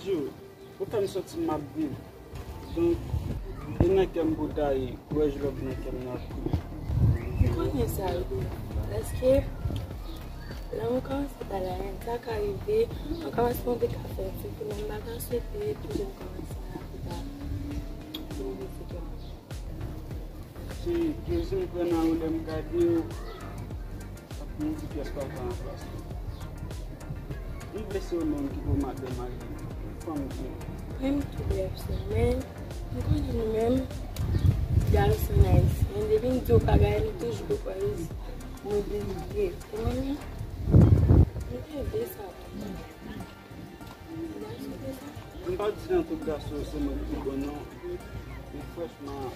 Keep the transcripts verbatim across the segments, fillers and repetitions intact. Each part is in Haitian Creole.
Yo, ou fè m santi m ap viv. Donk, e nan kè m pou ta ye, kouraj lòk nan kè m nan ap koule. M konnen sa, wi. Paske, lè mwen kòmanse pale a, sa ka rive, mwen kòmanse mande ka fè, se ke mwen pa ka swete, epi lè m kòmanse a, pou ta, pou m vin se ke mwen. Se plezi m pran nan ou lè m gade w. Ap yon ti pyès pa ka anplase. M vle se yon nonm ki pou madanm a li. Fanm ki. Menm tou bèf se men. M konnen nou menm. Gason ayisyen. Depi n di w pa bay, nou toujou pou kwè nou delivre. Ou konprann? M te vle sa. M pa di nan tout gason se mwen ki bon non. Men franchman,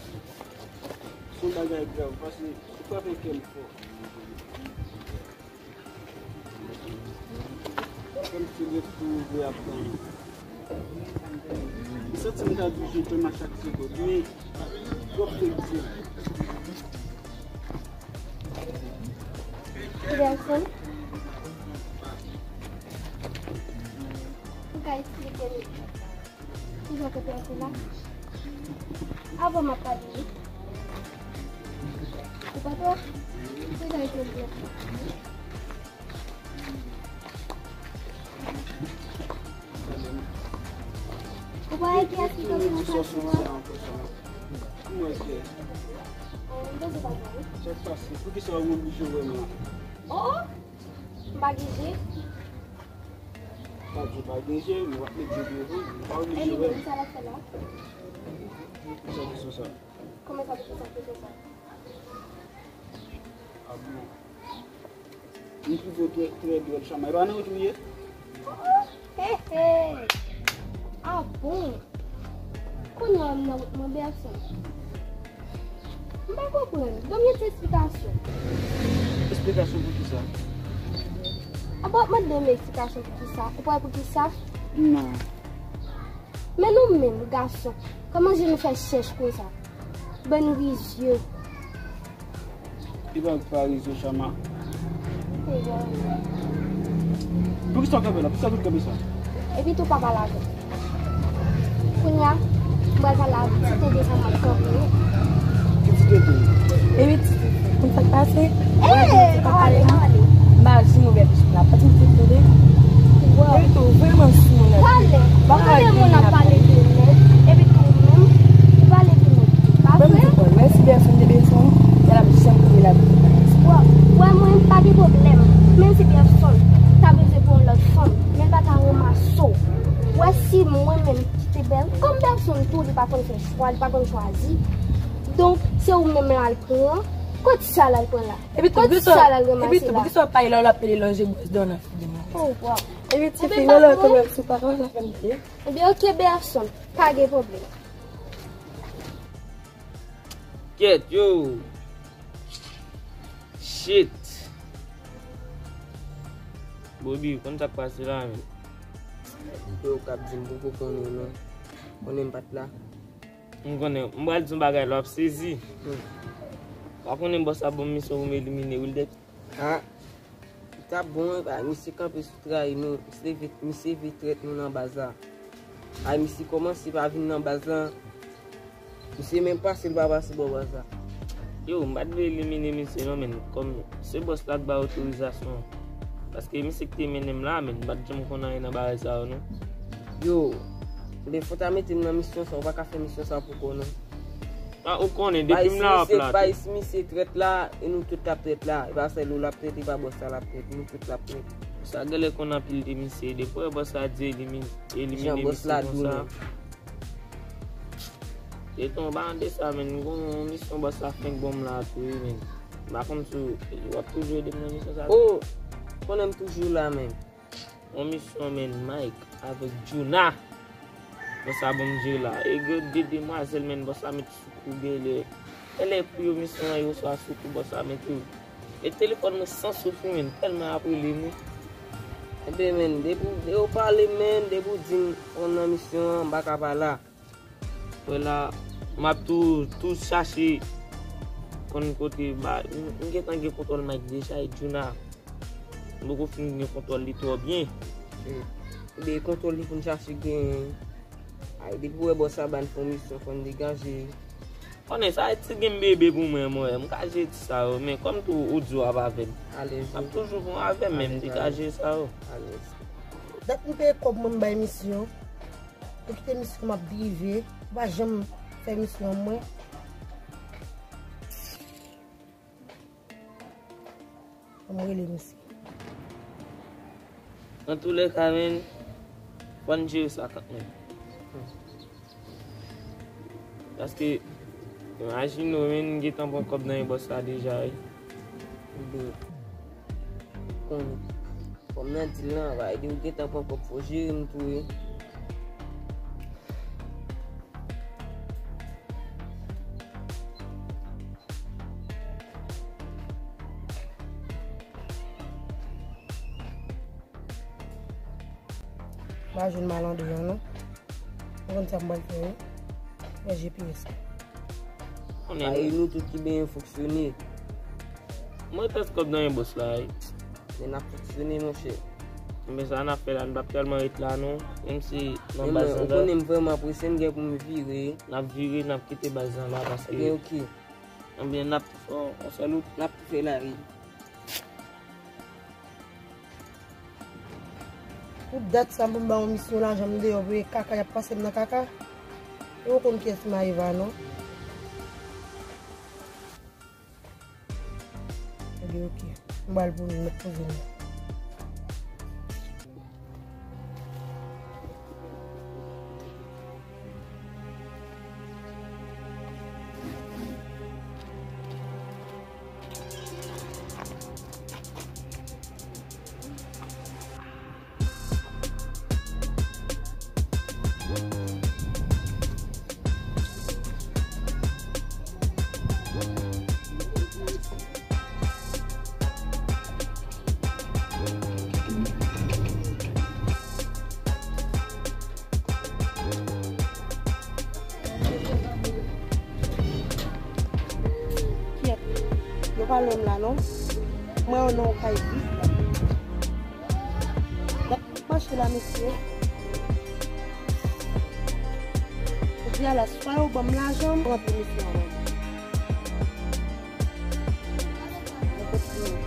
se yon bagay grav, paske ou frape kè m fò. Kòmsi gen tou ouvè ap tann. M santi m ta dwe jete m a chak segonn, men twòp egzanp. Pèsonn. Ou ka eksplike nou kijan kote an te la? Avan m ap pale wi. Ou pa twò? Ou ka eksplike. Ou pa wè kiyès ki kanpe anfas ou a? Kòman se? Oh, m panse pa bon wi. Sa k pase? Poukisa w oblije wè m la? Oh, oh. M pa gen je. Pa di w pa gen je, m ap met je devan, m pa oblije wè. Anyway, sa l ap fè la? Sa kesyon sa? Kòman sa, poukisa kesyon sa? Ah bon. M twouve w trè, trè dwòl, Chama. E pa nan wout ou ye? He, he. Ah bon? Kounye a m nan wout mwen, Bèsonn. M pa konprann. Ban m yon ti esplikasyon. Esplikasyon pou kisa? Apa w ap mande m esplikasyon pou kisa? Ou pa wè pou kisa? Non. Men nou menm, gason, kòman je nou fè chèch konsa? Bann rizye. Li pa, pa rizye, Chama. Poukisa w kanpe la? Poukisa w kanpe sa? Epi tou pa pale avè m. Kounye a, m pral pale avè w. Ti tete sa m ap kanpe. Ki ti tete? Epi ti tete. Konn sa k pase? Ee, pa pale, pa pale. M pa di nouvèl. La pati m te tande. Epi tou, ou vrèman sou moun nan. Talè, ou tande moun ap pale de nèg, epi tou ou menm, ou pale de nèg. Pa vre? Menm si pèsonn te bezwen, l ap janm kanpe la. Wè, wè, mwen, pa gen pwoblèm. Menm si pèsonn ta bezwen pou yon lòt fanm, men l pa ta ranmase w. Wè, si mwen menm ki te bèl, kòm pèsonn tou, li pa konn fè chwa, li pa konn chwazi. Donk, se ou menm l al pran. Kot sa l al pran la? Epi tou, poukisa, epi tou, poukisa w pa pale lè w ap pale lanje gwòs dan nan figi m nan? Oh, wow. Epi ti fi, lè w kanmenm sou pawòl la fè m pye. Ebyen, oke, Bèsonn, pa gen pwoblèm. Kèt, yo. Shit. Bobby, konn sa k pase la, men. Yo, k ap di m poko konnen, non. Konnen m pa t la. M konnen, m pral di yon bagay la, w ap sezi. Hmm. Pa konnen bòs la ban m misyon pou m elimine Wildex. Ha? Li t ap bon, wi, bay, misye kanpe sou trayi nou. Misye vle, misye vle trèt nou nan baz la. Ay, misye kòmanse pa vin nan baz la. Misye menm pase, li pa pase bò baz la. Yo, m pa t vle elimine misye non, men kòm se bòs la k bay otorizasyon. Paske misye ki te mennen m la, men m pa t janm konn anyen nan bagay sa yo, non. Yo, men fò w ta mete m nan misyon sa, ou pa ka fè misyon sa pou kò, non. Ah, ou konnen, depi m la, w ap la tou. Bay si misye trèt la, e nou tout t ap trèt la. E pa sèl ou l ap trèt, e pa bòs la l ap trèt, nou tout l ap trèt. Sa genlè konn anpil de misye. Depi w wè bòs la di elimi-, elimine misye konsa. Jan bòs la di w menm. Se ton ba de sa, men. M gon yon misyon bòs la fenk ban m la tou, wi, men. M pa konn si w ap toujou ede m nan misyon sa tou. Oh, konnen m toujou la, men. Yon misyon, men, Mike avèk Juna. Bòs la ban m jere la. E gen de demwazèl, men, bòs la met sou kou genlè. Genlè pou yo misyon an, yo swa sou kou bòs la met yo. E telefòn mwen san souf, wi, men, tèlman y ap rele m, wi. Enben, men, depi w, depi w pale, men, depi w di m, on nan misyon an, m pa ka pa la. Wè la, m ap tou, tou chache konn kote ba, m, m gentan gen kontwòl Mike deja e Juna. M poko fin gen kontwòl li twò byen. Hmm. Ebyen, kontwòl li pou n chache genyen. Ay, depi w wè bòs la ba n fè yon misyon, fò n degaje. Konnen sa, ti gen bebe pou mwen, mwen. M ka jere ti sa yo, men kòm tou ou di w ap avè m. Alèz. M ap toujou bon avè m, men m degaje sa yo. Alèz. Dat m peye kòb mwen, m bay misyon. Ou kite misyon m ap drive. Ou pa janm fè misyon mwen. An m rele misye. Antoulèka, men, fò n jere sa kanmenm. Paske, imajine w, men, m gentan pran kòb nan men bòs la deja, wi. Ebyen, konnen, kòm nan di l lan, va ede w gentan pran kòb, fò w jere m tou, wi. M pa jwenn malandren an non. Ou konn sa m pral fè wi. Fè G P S. Konnen. Ay, nou tout ki benyen fonksyone. Mwen tès kòb nan men bòs la wi. Men n ap fonksyone monchè. Men sa n ap fè la, n p ap tèlman ret la non. Menm si nan baz la. Ou konnen m vrèman prese, m gen pou m vire. N ap vire, n ap kite baz lan la paske. Ebyen, ok. Ebyen, n ap fè yon sèl wout. N ap fè lari. Tout dat sa, m pou m ba yon misyon lajan, m deyò, vre kaka, y ap pase m nan kaka. E ou konn kiyès Maeva, non? Ok, ok. M pral pou nou, mèt poze nou. Kyèt. Yo pa lwen m la non. Mwen yo nan yon kay vid la. Gad mache la, mesye. Jodi a la, swa yo ban m lajan, m rantre misyon an. Mwen kontinye fè de misyon.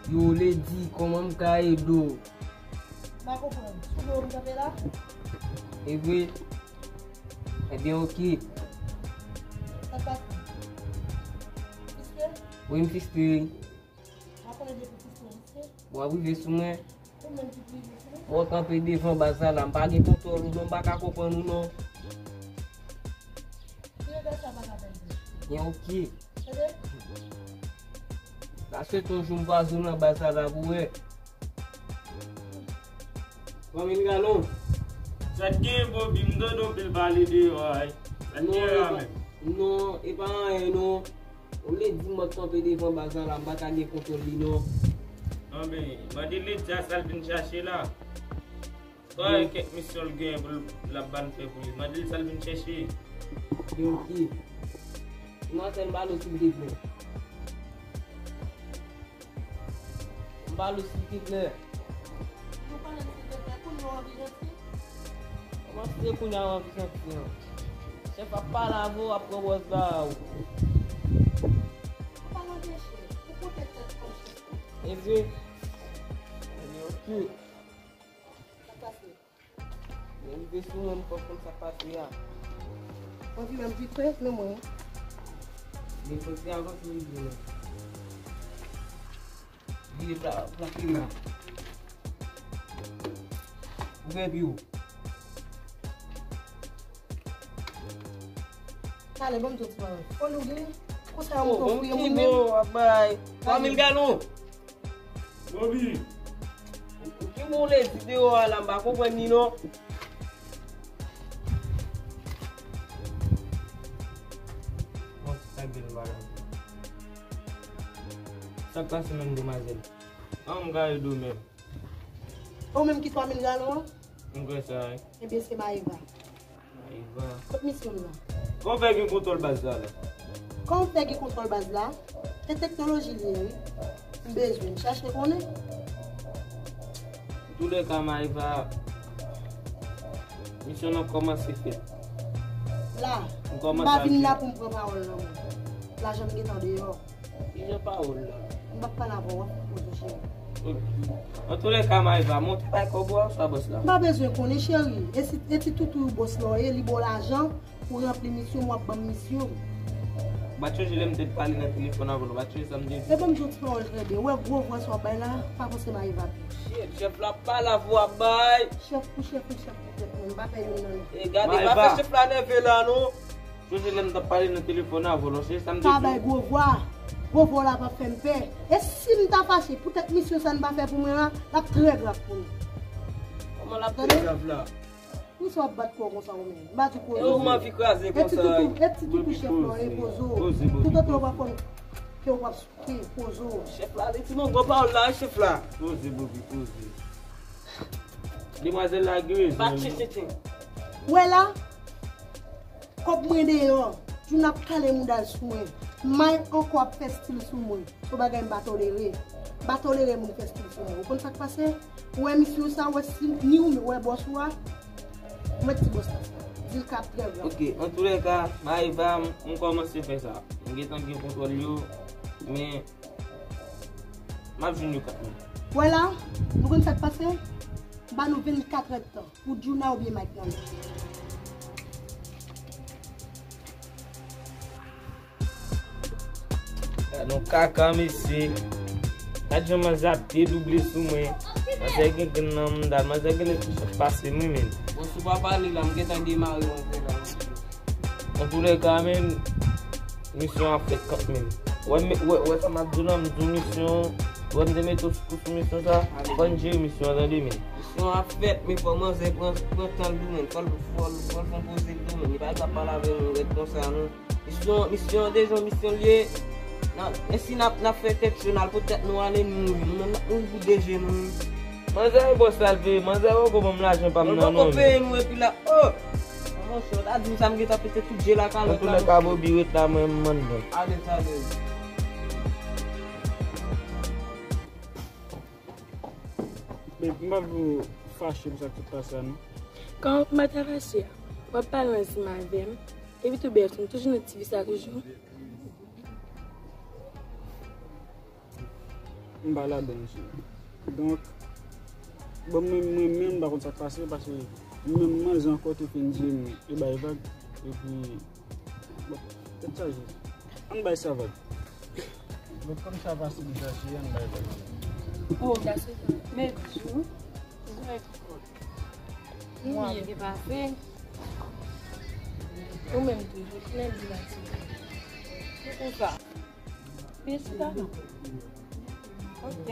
Yo, Lady, kòman m ka ede w? M pa konprann. Sou do w m kanpe la? E vre? Ebyen, ok. Sa k pase? Fistre? Wi, m fistre. M pa konnen depi fistre, fistre. W ap rive sou mwen. Ou menm ki rive sou mwen. Mwen kanpe devan baz la la, m pa gen kontwòl ou non, m pa ka konprann ou non. Direktè sa pa ka pèdi. Byen, ok. Tande? Paske ton jou m kwaze w nan baz la la pou wè. Fanmi m, gade non. Sa t gen, Bobby, m tande w pil pale deyò a, wi. Sa t gen la menm? Non, e pa anyen non. Ou vle di m ap kanpe devan baz la la, m pa ta gen kontwòl li non. Non, men, mande Lady a sa l vin chache la. Sa kèk misyon l genyen pou l, l ap ban fè pou li. Mande l sa l vin chèche. Yo, ok. Manzè, m ba l silteplè. M ba l silteplè. Nou pale silteplè, kounye a w anvi janti? Kòman se kounye a w anvi janti an? Chèf ap pale avè w, ap pran bòs ba ou. Ou pa nan peche, ou pote tèt kòm chèf. E vre? Ebyen, ok. Sa pase. Lè m rive sou mwen, m fòk konn sa k pase a. Mwen vin menm vit fè, men mwen. Men fòk se avan pou rive la. Vire pla-, plak li la. Vrè pi ou. Talè, ban m di w ti pawòl. Fò nou gen. Konsa yo monte yon fouye moun menm. Bon, ap bay twa mil galon. Bobi. Ki moun lè di deyò a la, m pa konprann li non. Bon, se sa k gen m pa la. Sa k pase menm demwazèl? An, m ka ede w menm. Ou menm ki twa mil galon an? M kwè sa wi. Ebyen se Maeva. Maeva. Kot misyon m nan? Kòman w fè gen kontwòl baz la la? Kòman w fè gen kontwòl baz la? Se teknoloji li ye wi. M bezwen, m chache konnen. Antoulèka Maeva, misyon nan kòmanse fèt. La, m pa vin la pou m pran pawòl nan men w. Lajan m gentan deyò. Kijan pawòl la? M p ap pale avè w, w ap poze cheri. Antoulèka Maeva, monte bay kòb ou a, sa bòs la. M pa bezwen konnen cheri. E si, e ti toutou bòs la w ye, li ba w lajan pou ranpli misyon m, w ap ban m misyon m. Ou pa t chonje lè m te pale nan telefòn avè w, ou pa t chonje sa m te di? E ban m di w ti pawòl trè byen. Ou wè gwo vwa sa w ap bay la, pa panse Maeva pi. Shit, chèf la ap pale avè w ap bay. Chèf pou chèf, ou chèf pou tèt mwen. M pa pè youn nan nou. E gade, pa fè chèf la nève la non. Chonje lè m t ap pale nan telefòn avè w, chonje sa m te di w? Pa bay gwo vwa. Gwo vwa w la p ap fè m pè. E si m ta fache, poutèt misyon sa n pa fè pou mwen an, l ap trè grav pou nou. Kòman l ap trè grav la? Poukisa w ap bat kò w konsa ou menm? M pa di poze w. E ou m anvi kraze konsa. E ti toutou, e ti toutou chèf la w ye, poze w. Toutotan w pa konn ke w p ap souke, poze w. Chèf la, li di m yon gwo pawòl la, chèf la. Poze, Bobi, poze. Demwazèl la gen rezon. Bat chititi. Ou wè la? Kòb mwen deyò. Djouna ap kale mouda l sou mwen. May ankò ap fè stil sou mwen. Se yon bagay m pa tolere. M pa tolere moun fè stil sou mwen. Ou konn sa k pase? Ou wè misyon sa, ou wè si ni ou menm, ou wè bòs ou a. Ou mèt di bòs la sa. Di l k ap trè grav. Ok, antoulèka, Maeva, m, m kòmanse fè sa. M gentan gen kontwòl yo, men m ap jwenn yo kat mil. Ou wè la, nou konn sa k pase? M ba nou vennkatrè tan. Pou Djouna oubyen Mike nan men. Gad yon kaka, mesye. Gad jan manzè ap dedouble sou mwen. Manzè gen grenn nan mouda l. Manzè gen lè pi chèf pase m, wi, men. Bon, si w pa pale la, m gentan demare manzè la. Antoulèka, men, misyon an ap fèt kanmenm. Wè, men, wè, wè sa m ap di w lan, m di w misyon, wè m te mete w sou, sou misyon sa, fò n jere misyon an, tande, men. Misyon an ap fèt, men fò manzè pran, pran tan l tou, men. Fò l, fò l, fò l fè yon poze l tou, men. Li pa ka pale avè nou rèd konsa, non. Misyon, misyon an deja yon misyon l ye. Nan, men si n ap, n ap fè tèt cho, n al pote tèt nou ale, nou mouri. Nou menm n ap mouri pou de je nou, wi. Manzè e bòs la l veye, manzè poko ban m lajan pa m nan non. Poko peye nou epi la, oh! Monchè, w ta di m sa m gentan pete tout je la kalòt la. Antoulèka, Bobi ret la, mwen m anndan. Alèz, alèz. Babe, m pa vle w fache pou sa k sot pase a non. Kòman pou m pa ta fache a? W ap pale ansanm avè m. Epi tou bèf, m toujou nan ti vi sa toujou. M pa ladan, mesye. Donk, bon, mwen, mwen menm, m pa konn sa k pase, paske mwen menm, manzè ankò te fin di m, e bay vag, epi, bon, tèt chaje. Ann bay sa vag. Bon, kòm sa pase deja, cheri, ann bay vag. Oh, men jou. Mwa ki pase. Ou menm toujou, ki lendi la ti. Se konsa. Vin chita non. Ok.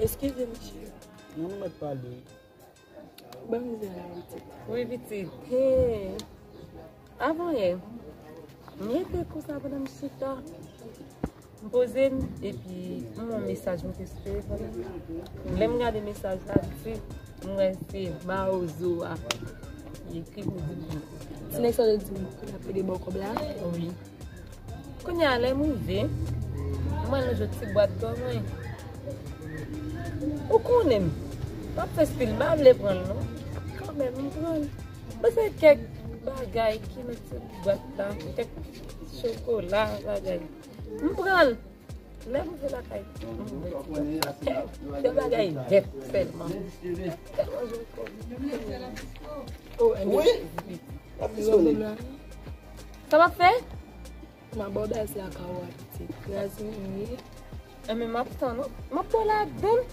Eskize m, cheri. Non, nou mèt pale. Ban m di la, pitit. Wi, pitit. Hey. Avan yè, m rete konsa pandan m chita. M poze m, epi m wè yon mesaj m te sou telefòn nan. Lè m gade mesaj la, ti, m wè se Mawozo a. Li ekri pou di m. Ti nèg sa yo di m pou l ap ede ba w kòb la? Wi. Kounye a, lè m rive, m wè l nan yon ti bwat ba mwen. Ou konnen m p ap fè stil, m pa vle pran l non. Kanmenm, m pran l. Mwen se kèk bagay ki nan ti bwat la, kèk chokola, bagay. M pran l. Lè m rive lakay, m wè se bagay vèt sèlman. Tèlman joli kòb. Oh, wi. Sa m ap fè? M a ba w baz la ka w a pitit. Kraze m ye. Enben, m ap tann ou. M ap pran ladan l.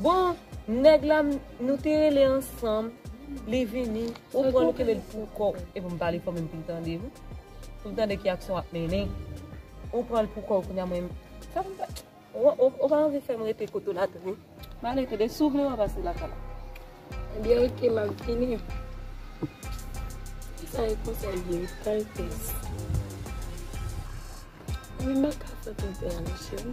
Bon, nèg la, m- nou te rele ansanm, li vini, ou pran ou kenbe l pou kò w. Epi m pale fò menm pou l tande, wi. Pou l tande ki aksyon w ap mennen. Ou pran l pou kò w, kounye a mwen, fè m, ou, ou, ou pa anvi fè m rete kote w la, tande. M ale, tande, si w vle, w a pase lakay la. Ebyen, oke, m ap vini. Sa e konsa, ebyen, kalkès. Mwen pa ka fè tenten an, cheri.